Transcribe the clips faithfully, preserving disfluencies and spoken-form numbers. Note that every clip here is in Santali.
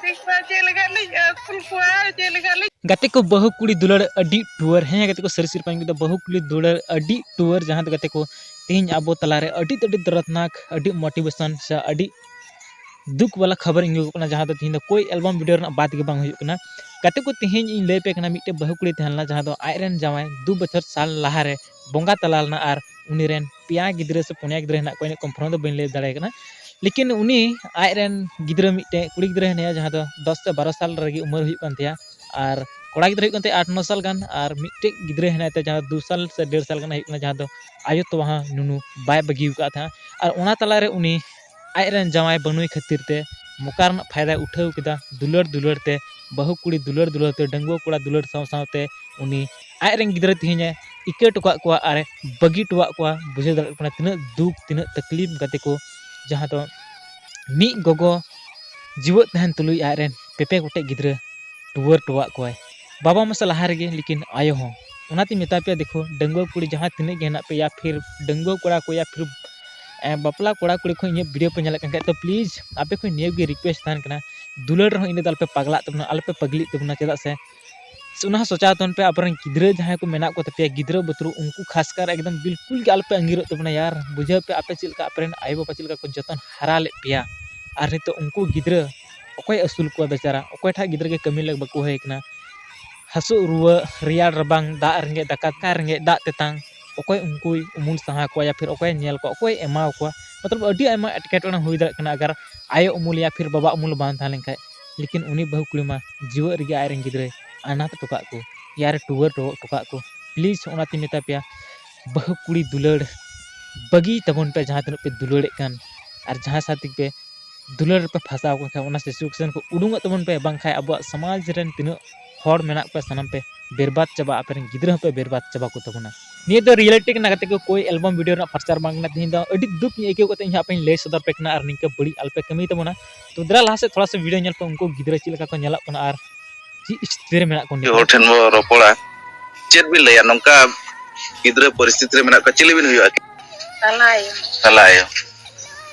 ᱪᱮᱫ ᱞᱮᱠᱟ ᱞᱤᱧ ᱟᱹᱥᱩᱞ ᱠᱚᱣᱟ, ᱪᱮᱫ ᱞᱮᱠᱟ ᱞᱤᱧ ᱜᱟᱛᱮ ᱠᱚ, ᱵᱟᱹᱦᱩ ᱠᱩᱲᱤ ᱫᱩᱞᱟᱹᱲ ᱟᱹᱰᱤ ᱴᱩᱣᱟᱹᱨ᱾ ᱦᱮᱸ ᱜᱟᱛᱮ ᱠᱚ, ᱥᱟᱹᱨᱤ ᱥᱟᱹᱨᱤ ᱯᱟᱧ ᱢᱮᱱᱫᱟ, ᱵᱟᱹᱦᱩ ᱠᱩᱲᱤ ᱫᱩᱞᱟᱹᱲ ᱟᱹᱰᱤ ᱴᱩᱣᱟᱹᱨ, ᱡᱟᱦᱟᱸ ᱫᱚ ᱜᱟᱛᱮ ᱠᱚ ᱛᱮᱦᱮᱧ ᱟᱵᱚ ᱛᱟᱞᱟᱨᱮ ᱟᱹᱰᱤ ᱟᱹᱰᱤ ᱫᱚᱨᱫᱽᱱᱟᱠ, ᱟᱹᱰᱤ ᱢᱳᱴᱤᱵᱷᱮᱥᱚᱱ ᱥᱮ ᱟᱹᱰᱤ ᱫᱩᱠ ᱵᱟᱞᱟ ᱠᱷᱚᱵᱚᱨ ᱤᱧ ᱟᱹᱜᱩ ᱠᱟᱱᱟ, ᱡᱟᱦᱟᱸ ᱫᱚ ᱛᱮᱦᱮᱧ ᱫᱚ ᱠᱳᱭ ᱮᱞᱵᱟᱢ ᱵᱷᱤᱰᱤᱭᱳ ᱨᱮᱱᱟᱜ ᱵᱟᱫ ᱜᱮ ᱵᱟᱝ ᱦᱩᱭᱩᱜ ᱠᱟᱱᱟ᱾ ᱜᱟᱛᱮ ᱠᱚ, ᱛᱮᱦᱮᱧ ᱤᱧ ᱞᱟᱹᱭ ᱟᱯᱮ ᱠᱟᱱᱟ, ᱢᱤᱫᱴᱮᱡ ᱵᱟᱹᱦᱩ ᱠᱩᱲᱤ ᱛᱟᱦᱮᱸ ᱞᱮᱱᱟ, ᱡᱟᱦᱟᱸ ᱫᱚ ᱟᱡ ᱨᱮᱱ ᱡᱟᱶᱟᱭ ᱫᱩ ᱵᱚᱪᱷᱚᱨ ᱥᱟᱞ ᱞᱟᱦᱟᱨᱮ ᱵᱚᱸᱜᱟ ᱛᱟᱞᱟ ᱞᱮᱱᱟ ᱟᱨ ᱩᱱᱤ ᱨᱮᱱ ᱯᱮᱭᱟ ᱜᱤᱫᱽᱨᱟᱹ ᱥᱮ ᱯᱩᱱᱭᱟ ᱜᱤᱫᱽᱨᱟᱹ ᱦᱮᱱᱟᱜ ᱠᱚᱣᱟ, ᱤᱱᱟᱹᱜ ᱠᱚᱱᱯᱷᱟᱨᱢ ᱫᱚ ᱵᱟᱹᱧ ᱞᱟᱹᱭ ᱫᱟᱲᱮᱭᱟᱜ ᱠᱟᱱᱟ᱾ ᱞᱮᱠᱤᱱ ᱩᱱᱤ ᱟᱡ ᱨᱮᱱ ᱜᱤᱫᱽᱨᱟᱹ, ᱢᱤᱫᱴᱮᱡ ᱠᱩᱲᱤ ᱜᱤᱫᱽᱨᱟᱹ ᱦᱮᱱᱟᱭᱟ, ᱡᱟᱦᱟᱸ ᱫᱚ ᱫᱚᱥ ᱥᱮ ᱵᱟᱨᱚ ᱥᱟᱞ ᱨᱮᱜᱮ ᱩᱢᱮᱨ ᱦᱩᱭᱩᱜ ᱠᱟᱱ ᱛᱟᱭᱟ, ᱟᱨ ᱠᱚᱲᱟ ᱜᱤᱫᱽᱨᱟᱹ ᱦᱩᱭᱩᱜ ᱠᱟᱱ ᱛᱟᱭᱟ ᱟᱴ ᱱᱚ ᱥᱟᱞ ᱜᱟᱱ, ᱟᱨ ᱢᱤᱫᱴᱮᱡ ᱜᱤᱫᱽᱨᱟᱹ ᱦᱮᱱᱟᱭ ᱛᱟᱭᱟ, ᱡᱟᱦᱟᱸ ᱫᱚ ᱫᱩ ᱥᱟᱞ ᱥᱮ ᱰᱮᱲ ᱥᱟᱞ ᱜᱟᱱ ᱦᱩᱭᱩᱜ ᱠᱟᱱᱟ, ᱡᱟᱦᱟᱸ ᱫᱚ ᱟᱭᱳ ᱛᱚᱣᱟ ᱦᱚᱸ ᱱᱩᱱᱩ ᱵᱟᱭ ᱵᱟᱹᱜᱤ ᱟᱠᱟᱫ ᱛᱟᱦᱮᱸᱫ᱾ ᱟᱨ ᱚᱱᱟ ᱛᱟᱞᱟᱨᱮ ᱩᱱᱤ ᱟᱡ ᱨᱮᱱ ᱡᱟᱶᱟᱭ ᱵᱟᱹᱱᱩᱭ ᱠᱷᱟᱹᱛᱤᱨ ᱛᱮ ᱢᱚᱠᱟ ᱨᱮᱱᱟᱜ ᱯᱷᱟᱭᱫᱟᱭ ᱩᱴᱷᱟᱹᱣ ᱠᱮᱫᱟ, ᱫᱩᱞᱟᱹᱲ ᱫᱩᱞᱟᱹᱲ ᱛᱮ, ᱵᱟᱹᱦᱩ ᱠᱩᱲᱤ ᱫᱩᱞᱟᱹᱲ ᱫᱩᱞᱟᱹᱲ ᱛᱮ, ᱰᱟᱺᱜᱩᱣᱟᱹ ᱠᱚᱲᱟ ᱫᱩᱞᱟᱹᱲ ᱥᱟᱶ ᱥᱟᱶᱛᱮ ᱩᱱᱤ ᱟᱡ ᱨᱮᱱ ᱜᱤᱫᱽᱨᱟᱹ ᱛᱮᱦᱮᱧᱮ ᱤᱠᱟᱹ ᱦᱚᱴᱚ ᱠᱟᱜ ᱠᱚᱣᱟ ᱟᱨᱮ ᱵᱟᱹᱜᱤ ᱦᱚᱴᱚᱣᱟᱜ ᱠᱚᱣᱟ᱾ ᱵᱩᱡᱷᱟᱹᱣ ᱫᱟᱲᱮᱭᱟᱜ ᱠᱟᱱᱟ ᱛᱤᱱᱟᱹᱜ ᱫᱩᱠ, ᱛᱤᱱᱟᱹᱜ ᱛᱟᱠᱞᱤᱯ ᱜᱟᱛᱮ ᱠᱚ, ᱡᱟᱦᱟᱸ ᱫᱚ ᱢᱤᱫ ᱜᱚᱜᱚ ᱡᱤᱣᱮᱫ ᱛᱟᱦᱮᱱ ᱛᱩᱞᱩᱡ ᱟᱡ ᱨᱮᱱ ᱯᱮᱯᱮ ᱜᱚᱴᱮᱡ ᱜᱤᱫᱽᱨᱟᱹ ᱴᱩᱣᱟᱹᱨ ᱦᱚᱴᱚᱣᱟᱜ ᱠᱚᱣᱟᱭ᱾ ᱵᱟᱵᱟ ᱢᱟᱥᱮ ᱞᱟᱦᱟ ᱨᱮᱜᱮ, ᱞᱮᱠᱤᱱ ᱟᱭᱳ ᱦᱚᱸ᱾ ᱚᱱᱟᱛᱮᱧ ᱢᱮᱛᱟ ᱯᱮᱭᱟ, ᱫᱮᱠᱷᱳ, ᱰᱟᱺᱜᱩᱣᱟᱹ ᱠᱩᱲᱤ ᱡᱟᱦᱟᱸ ᱛᱤᱱᱟᱹᱜ ᱜᱮ ᱦᱮᱱᱟᱜ ᱯᱮᱭᱟ, ᱯᱷᱤᱨ ᱰᱟᱺᱜᱩᱣᱟᱹ ᱠᱚᱲᱟ ᱠᱚ, ᱭᱟ ᱯᱷᱤᱨ, ᱮ, ᱵᱟᱯᱞᱟ ᱠᱚᱲᱟ ᱠᱩᱲᱤ ᱠᱷᱚᱱ ᱤᱧᱟᱹᱜ ᱵᱷᱤᱰᱤᱭᱳ ᱯᱮ ᱧᱮᱞᱮᱫ ᱠᱟᱱ ᱠᱷᱟᱡ, ᱛᱚ ᱯᱞᱤᱡᱽ ᱟᱯᱮ ᱠᱷᱚᱱ ᱱᱤᱭᱟᱹ ᱜᱮ ᱨᱤᱠᱩᱭᱮᱥᱴ ᱛᱟᱦᱮᱱ ᱠᱟᱱᱟ, ᱫᱩᱞᱟᱹᱲ ᱨᱮᱦᱚᱸ ᱤᱱᱟᱹ ᱫᱚ ᱟᱞᱚᱯᱮ ᱯᱟᱜᱽᱞᱟᱜ ᱛᱟᱵᱚᱱᱟ, ᱟᱞᱚᱯᱮ ᱯᱟᱜᱽᱞᱤᱜ ᱛᱟᱵᱚᱱᱟ᱾ ᱪᱮᱫᱟᱜ ᱥᱮ ᱚᱱᱟ ᱦᱚᱸ ᱥᱚᱪᱟᱣ ᱛᱟᱵᱚᱱ ᱯᱮ, ᱟᱵᱚᱨᱮᱱ ᱜᱤᱫᱽᱨᱟᱹ ᱡᱟᱦᱟᱸᱭ ᱠᱚ ᱢᱮᱱᱟᱜ ᱠᱚ ᱛᱟᱯᱮᱭᱟ, ᱜᱤᱫᱽᱨᱟᱹ ᱵᱩᱛᱨᱩ, ᱩᱱᱠᱩ ᱠᱷᱟᱥᱠᱟᱨ ᱮᱠᱫᱚᱢ ᱵᱤᱞᱠᱩᱞ ᱜᱮ ᱟᱞᱚᱯᱮ ᱟᱺᱜᱤᱨᱚᱜ ᱛᱟᱵᱚᱱᱟ ᱭᱟᱨ᱾ ᱵᱩᱡᱷᱟᱹᱣ ᱯᱮ, ᱟᱯᱮ ᱪᱮᱫ ᱞᱮᱠᱟ ᱟᱯᱮᱨᱮᱱ ᱟᱭᱳᱼᱵᱟᱵᱟ ᱪᱮᱫ ᱞᱮᱠᱟ ᱠᱚ ᱡᱚᱛᱚᱱ ᱦᱟᱨᱟ ᱞᱮᱫ ᱯᱮᱭᱟ, ᱟᱨ ᱱᱤᱛᱚᱜ ᱩᱱᱠᱩ ᱜᱤᱫᱽᱨᱟᱹ ᱚᱠᱚᱭ ᱟᱹᱥᱩᱞ ᱠᱚᱣᱟ ᱵᱮᱪᱟᱨᱟ? ᱚᱠᱚᱭ ᱴᱷᱟᱜ ᱜᱤᱫᱽᱨᱟᱹ ᱜᱮ ᱠᱟᱹᱢᱤ ᱞᱟᱹᱜᱤᱫ ᱵᱟᱠᱚ ᱦᱮᱡ ᱠᱟᱱᱟ? ᱦᱟᱹᱥᱩ ᱨᱩᱣᱟᱹ, ᱨᱮᱭᱟᱲ ᱨᱟᱵᱟᱝ, ᱫᱟᱜ ᱨᱮᱸᱜᱮᱡ, ᱫᱟᱠᱟ ᱨᱮᱸᱜᱮᱡ, ᱫᱟᱜ ᱛᱮᱛᱟᱝ, ᱚᱠᱚᱭ ᱩᱱᱠᱩᱭ ᱩᱢᱩᱞ ᱥᱟᱦᱟ ᱠᱚᱣᱟ, ᱭᱟ ᱯᱷᱤᱨ ᱚᱠᱚᱭ ᱧᱮᱞ ᱠᱚᱣᱟ, ᱚᱠᱚᱭ ᱮᱢᱟ ᱠᱚᱣᱟ? ᱢᱚᱛᱞᱚᱵ ᱟᱹᱰᱤ ᱟᱭᱢᱟ ᱮᱴᱠᱮᱴᱚᱬᱮ ᱦᱩᱭ ᱫᱟᱲᱮᱭᱟᱜ ᱠᱟᱱᱟ ᱟᱜᱟᱨ ᱟᱭᱳ ᱩᱢᱩᱞ ᱭᱟ ᱯᱷᱤᱨ ᱵᱟᱵᱟ ᱩᱢᱩᱞ ᱵᱟᱝ ᱛᱟᱦᱮᱸ ᱞᱮᱱᱠᱷᱟᱡ᱾ ᱞᱮᱠᱤᱱ ᱩᱱᱤ ᱵᱟᱹᱦᱩ ᱠᱩᱲᱤ ᱢᱟ ᱡᱤᱣᱮᱫ ᱨᱮᱜᱮ ᱟᱡ ᱨᱮᱱ ᱜᱤᱫᱽᱨᱟᱹᱭ ᱟᱱᱟᱛ ᱦᱚᱴᱚ ᱠᱟᱜ ᱠᱚ, ᱭᱟ ᱨᱮ ᱴᱩᱣᱟᱹᱨ ᱦᱚᱴᱚ ᱠᱟᱜ ᱠᱚ᱾ ᱯᱞᱤᱡᱽ ᱚᱱᱟᱛᱮᱧ ᱢᱮᱛᱟ ᱯᱮᱭᱟ, ᱵᱟᱹᱦᱩ ᱠᱩᱲᱤ ᱫᱩᱞᱟᱹᱲ ᱵᱟᱹᱜᱤ ᱛᱟᱵᱚᱱ ᱯᱮ, ᱡᱟᱦᱟᱸ ᱛᱤᱱᱟᱹᱜ ᱯᱮ ᱫᱩᱞᱟᱹᱲᱮᱫ ᱠᱟᱱ, ᱟᱨ ᱡᱟᱦᱟᱸᱭ ᱥᱟᱶ ᱛᱮᱜᱮ ᱯᱮ ᱫᱩᱞᱟᱹᱲ ᱨᱮᱯᱮ ᱯᱷᱟᱸᱥᱟᱣ ᱟᱠᱟᱱ ᱠᱷᱟᱱ, ᱚᱱᱟ ᱥᱤᱪᱩᱭᱮᱥᱚᱱ ᱠᱷᱚᱱ ᱩᱰᱩᱝᱚᱜ ᱛᱟᱵᱚᱱ ᱯᱮ, ᱵᱟᱝᱠᱷᱟᱱ ᱟᱵᱚᱣᱟᱜ ᱥᱚᱢᱟᱡᱽ ᱨᱮᱱ ᱛᱤᱱᱟᱹᱜ ᱦᱚᱲ ᱢᱮᱱᱟᱜ ᱠᱚᱣᱟ, ᱥᱟᱱᱟᱢ ᱯᱮ ᱵᱮᱨᱵᱟᱫ ᱪᱟᱵᱟᱜᱼᱟ, ᱟᱯᱮ ᱨᱮᱱ ᱜᱤᱫᱽᱨᱟᱹ ᱦᱚᱸᱯᱮ ᱵᱮᱨᱵᱟᱫ ᱪᱟᱵᱟ ᱠᱚ ᱛᱟᱵᱚᱱᱟ᱾ ᱱᱤᱭᱟᱹ ᱫᱚ ᱨᱤᱭᱮᱞᱤᱴᱤ ᱠᱟᱱᱟ ᱜᱟᱛᱮ ᱠᱚ, ᱠᱳᱭ ᱮᱞᱵᱟᱢ ᱵᱷᱤᱰᱤᱭᱳ ᱨᱮᱱᱟᱜ ᱯᱨᱚᱪᱟᱨ ᱵᱟᱝ ᱠᱟᱱᱟ᱾ ᱛᱮᱦᱮᱧ ᱫᱚ ᱟᱹᱰᱤ ᱫᱩᱠ ᱤᱧ ᱟᱹᱭᱠᱟᱹᱣ ᱠᱟᱛᱮ ᱤᱧ ᱦᱟᱸᱜ ᱯᱮᱧ ᱞᱟᱹᱭ ᱥᱚᱫᱚᱨ ᱯᱮ ᱠᱟᱱᱟ, ᱟᱨ ᱱᱤᱝᱠᱟᱹ ᱵᱟᱹᱲᱤᱡ ᱟᱞᱚᱯᱮ ᱠᱟᱹᱢᱤ ᱛᱟᱵᱚᱱᱟ᱾ ᱛᱚ ᱫᱮᱞᱟ ᱞᱟᱦᱟ ᱥᱮᱫ ᱛᱷᱚᱲᱟ ᱥᱟ ᱵᱷᱤᱰᱤᱭᱳ ᱧᱮᱞ ᱯᱮ, ᱩᱱᱠᱩ ᱜᱤᱫᱽᱨᱟᱹ ᱪᱮᱫ ᱞᱮᱠᱟ ᱠᱚ ᱧᱮᱞᱚᱜ ᱠᱟᱱᱟ ᱟᱨ ᱪᱮᱫ ᱥᱛᱷᱤᱛᱤ ᱨᱮ ᱢᱮᱱᱟᱜ ᱠᱚᱣᱟ ᱱᱤᱛᱚᱜ᱾ ᱦᱚᱲ ᱴᱷᱮᱱ ᱵᱚ ᱨᱚᱯᱚᱲᱟ, ᱪᱮᱫ ᱵᱤᱱ ᱞᱟᱹᱭᱟ? ᱱᱚᱝᱠᱟ ᱜᱤᱫᱽᱨᱟᱹ ᱯᱚᱨᱤᱥᱛᱷᱤᱛᱤ ᱨᱮ ᱢᱮᱱᱟᱜ ᱠᱚᱣᱟ, ᱪᱤᱞᱤ ᱵᱤᱱ ᱦᱩᱭᱩᱜᱼᱟ? ᱛᱟᱞᱟ ᱟᱭᱳ᱾ ᱛᱟᱞᱟ ᱟᱭᱳ᱾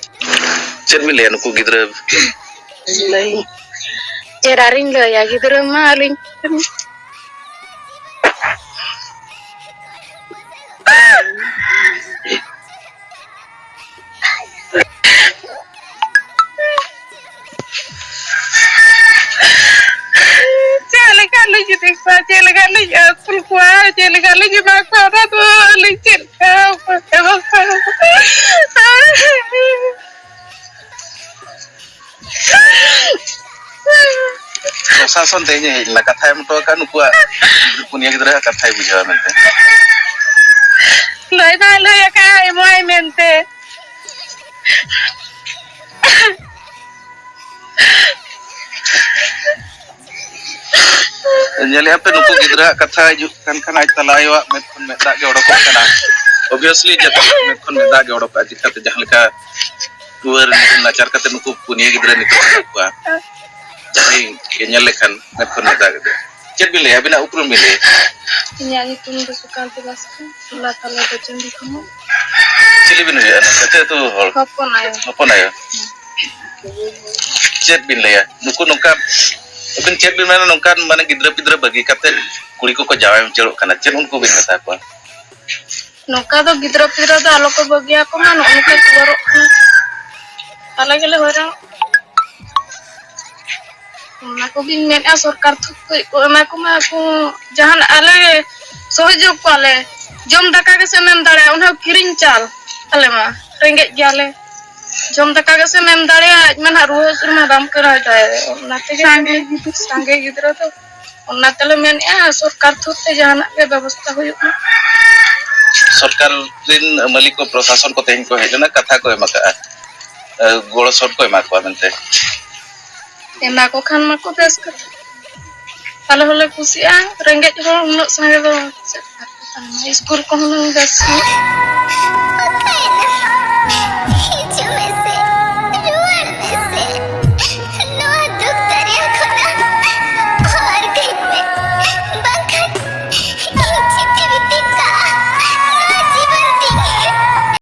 ᱪᱮᱫ ᱵᱤᱱ ᱞᱟᱹᱭᱟ ᱱᱩᱠᱩ ᱜᱤᱫᱽᱨᱟᱹ? ᱞᱟᱹᱭ᱾ ᱪᱮᱫ ᱟᱨᱤᱧ ᱞᱟᱹᱭᱟ, ᱜᱤᱫᱽᱨᱟᱹ ᱢᱟ ᱟᱹᱞᱤᱧ᱾ ᱪᱮᱫ ᱞᱮᱠᱟ ᱞᱤᱧ ᱤᱫᱤ ᱠᱚᱣᱟ, ᱪᱮᱫ ᱞᱮᱠᱟ ᱞᱤᱧ ᱟᱹᱥᱩᱞ ᱠᱚᱣᱟ, ᱪᱮᱫ ᱞᱮᱠᱟ ᱞᱤᱧ ᱮᱢᱟ ᱠᱚᱣᱟ, ᱚᱱᱟ ᱫᱚ ᱟᱹᱞᱤᱧ ᱪᱮᱫ ᱞᱮᱠᱟ ᱚᱠᱚᱭ ᱦᱚᱸ ᱵᱟᱝ᱾ ᱯᱨᱚᱥᱟᱥᱚᱱ ᱛᱮᱦᱮᱧ ᱦᱮᱡ ᱞᱮᱱᱟ, ᱠᱟᱛᱷᱟᱭ ᱮᱢ ᱦᱚᱴᱚ ᱟᱠᱟᱫ ᱱᱩᱠᱩᱣᱟᱜ ᱯᱩᱱᱭᱟᱹ ᱜᱤᱫᱽᱨᱟᱹᱣᱟᱜ ᱠᱟᱛᱷᱟᱭ ᱵᱩᱡᱷᱟᱹᱣᱟ ᱢᱮᱱᱛᱮ᱾ ᱞᱟᱹᱭ ᱢᱟᱭ ᱞᱟᱹᱭ ᱟᱠᱟᱫ ᱮᱢᱚᱜᱼᱟᱭ ᱢᱮᱱᱛᱮ᱾ ᱧᱮᱞᱮᱫᱼᱟ ᱯᱮ, ᱱᱩᱠᱩ ᱜᱤᱫᱽᱨᱟᱹᱣᱟᱜ ᱠᱟᱛᱷᱟ ᱦᱤᱡᱩᱜ ᱠᱟᱱ ᱠᱷᱟᱱ ᱟᱡ ᱛᱟᱞᱟ ᱟᱭᱳᱣᱟᱜ ᱢᱮᱫ ᱠᱷᱚᱱ ᱢᱮᱫ ᱫᱟᱜ ᱜᱮ ᱚᱰᱚᱠᱚᱜ ᱠᱟᱱᱟ᱾ Obviously ᱡᱚᱛᱚ ᱦᱚᱲᱟᱜ ᱢᱮᱫ ᱠᱷᱚᱱ ᱢᱮᱫ ᱫᱟᱜ ᱜᱮ ᱚᱰᱚᱠᱚᱜᱼᱟ᱾ ᱪᱤᱠᱟᱹᱛᱮ ᱡᱟᱦᱟᱸ ᱞᱮᱠᱟ ᱴᱩᱣᱟᱹᱨ ᱱᱟᱪᱟᱨ ᱠᱟᱛᱮ ᱱᱩᱠᱩ ᱯᱩᱱᱭᱟᱹ ᱜᱤᱫᱽᱨᱟᱹ ᱱᱤᱛᱚᱜ ᱢᱮᱱᱟᱜ ᱠᱚᱣᱟ, ᱡᱟᱦᱟᱸᱭ ᱜᱮ ᱧᱮᱞ ᱞᱮᱠᱷᱟᱱ ᱢᱮᱫ ᱠᱷᱚᱱ ᱢᱮᱫ ᱫᱟᱜ ᱜᱮ᱾ ᱪᱮᱫ ᱵᱤᱱ ᱞᱟᱹᱭᱟ? ᱟᱹᱵᱤᱱᱟᱜ ᱩᱯᱨᱩᱢ ᱵᱤᱱ ᱞᱟᱹᱭᱟ? ᱤᱧᱟᱜ ᱧᱩᱛᱩᱢ ᱫᱚ ᱥᱩᱠᱟᱱᱛᱤ ᱵᱟᱥᱠᱮ, ᱴᱚᱞᱟ ᱛᱟᱞᱟ ᱵᱟᱹᱡᱩᱱᱰᱤ ᱠᱷᱚᱱᱟᱜ᱾ ᱪᱤᱞᱤ ᱵᱤᱱ ᱦᱩᱭᱩᱜᱼᱟ? ᱱᱚᱛᱮ ᱟᱹᱛᱩ ᱦᱚᱲ? ᱦᱚᱯᱚᱱ ᱟᱭᱳ᱾ ᱦᱚᱯᱚᱱ ᱟᱭᱳ᱾ ᱪᱮᱫ ᱵᱤᱱ ᱞᱟᱹᱭᱟ? ᱱᱩᱠᱩ ᱱᱚᱝᱠᱟ, ᱟᱹᱵᱤᱱ ᱪᱮᱫ ᱵᱤᱱ ᱢᱮᱱᱟ? ᱱᱚᱝᱠᱟᱱ ᱢᱟᱱᱮ ᱜᱤᱫᱽᱨᱟᱹ ᱯᱤᱫᱽᱨᱟᱹ ᱵᱟᱹᱜᱤ ᱠᱟᱛᱮ ᱠᱩᱲᱤ ᱠᱚᱠᱚ ᱡᱟᱶᱟᱭ ᱩᱪᱟᱹᱲᱚᱜ ᱠᱟᱱᱟ, ᱪᱮᱫ ᱩᱱᱠᱩ ᱵᱤᱱ ᱢᱮᱛᱟ ᱠᱚᱣᱟ? ᱱᱚᱝᱠᱟ ᱫᱚ ᱜᱤᱫᱽᱨᱟᱹ ᱯᱤᱫᱽᱨᱟᱹ ᱫᱚ ᱟᱞᱚ ᱠᱚ ᱵᱟᱹᱜᱤᱭᱟᱠᱚ ᱢᱟ, ᱱᱚᱜᱼᱚ ᱱᱚᱝᱠᱟ ᱴᱩᱣᱟᱹᱨᱚᱜ ᱠᱟᱱᱟ᱾ ᱟᱞᱮ ᱜᱮᱞᱮ ᱦᱚᱭᱨᱟᱱᱚᱜ ᱠᱟᱱᱟ᱾ ᱚᱱᱟ ᱠᱚᱜᱤᱧ ᱢᱮᱱᱮᱫᱼᱟ, ᱥᱚᱨᱠᱟᱨ ᱴᱷᱮᱱ ᱠᱷᱚᱱ ᱠᱚ ᱮᱢᱟ ᱠᱚᱢᱟ, ᱟᱠᱚ ᱡᱟᱦᱟᱱᱟᱜ ᱟᱞᱮ ᱥᱚᱦᱚᱡᱳᱜᱽ ᱠᱚᱣᱟᱞᱮ᱾ ᱡᱚᱢ ᱫᱟᱠᱟ ᱜᱮᱥᱮᱢ ᱮᱢ ᱫᱟᱲᱮᱭᱟᱜᱼᱟ, ᱚᱱᱟ ᱦᱚᱸ ᱠᱤᱨᱤᱧ ᱪᱟᱞ᱾ ᱟᱞᱮ ᱢᱟ ᱨᱮᱸᱜᱮᱡ ᱜᱮᱭᱟᱞᱮ᱾ ᱡᱚᱢ ᱫᱟᱠᱟ ᱜᱮᱥᱮᱢ ᱮᱢ ᱫᱟᱲᱮᱭᱟᱜᱼᱟ, ᱟᱡ ᱢᱟ ᱱᱟᱦᱟᱜ ᱨᱩᱣᱟᱹ ᱦᱟᱹᱥᱩ ᱨᱮᱢᱟ ᱵᱟᱢ ᱠᱟᱹᱲᱦᱟᱹ ᱫᱟᱲᱮᱭᱟᱜᱼᱟ᱾ ᱚᱱᱟ ᱛᱮᱜᱮ ᱥᱟᱸᱜᱮ ᱜᱤᱫᱽᱨᱟᱹ᱾ ᱥᱟᱸᱜᱮ ᱜᱤᱫᱽᱨᱟᱹ ᱫᱚ ᱚᱱᱟ ᱛᱮᱞᱮ ᱢᱮᱱᱮᱫᱼᱟ, ᱥᱚᱨᱠᱟᱨ ᱛᱷᱚᱨ ᱛᱮ ᱡᱟᱦᱟᱱᱟᱜ ᱜᱮ ᱵᱮᱵᱚᱥᱛᱷᱟ ᱦᱩᱭᱩᱜ ᱢᱟ᱾ ᱥᱚᱨᱠᱟᱨ ᱨᱮᱱ ᱢᱟᱹᱞᱤᱠ ᱠᱚ, ᱯᱨᱚᱥᱟᱥᱚᱱ ᱠᱚ ᱛᱮᱦᱮᱧ ᱠᱚ ᱦᱮᱡ ᱞᱮᱱᱟ, ᱠᱟᱛᱷᱟ ᱠᱚ ᱮᱢ ᱟᱠᱟᱫᱼᱟ, ᱮ, ᱜᱚᱲᱚ ᱥᱚᱯᱚᱦᱚᱫ ᱠᱚ ᱮᱢᱟ ᱠᱚᱣᱟ ᱢᱮᱱᱛᱮ᱾ ᱮᱢᱟ ᱠᱚ ᱠᱷᱟᱱ ᱢᱟᱠᱚ ᱵᱮᱥ ᱠᱟᱛᱷᱟ, ᱟᱞᱮ ᱦᱚᱸᱞᱮ ᱠᱩᱥᱤᱜᱼᱟ᱾ ᱨᱮᱸᱜᱮᱡ ᱦᱚᱲ ᱩᱱᱟᱹᱜ ᱥᱟᱸᱜᱮ ᱫᱚ ᱪᱮᱫ ᱞᱮᱠᱟ ᱠᱚ ᱛᱟᱦᱮᱱᱟ? ᱥᱠᱩᱞ ᱠᱚᱦᱚᱸ ᱦᱩᱱᱟᱹᱝ ᱵᱮᱥ ᱧᱚᱜ᱾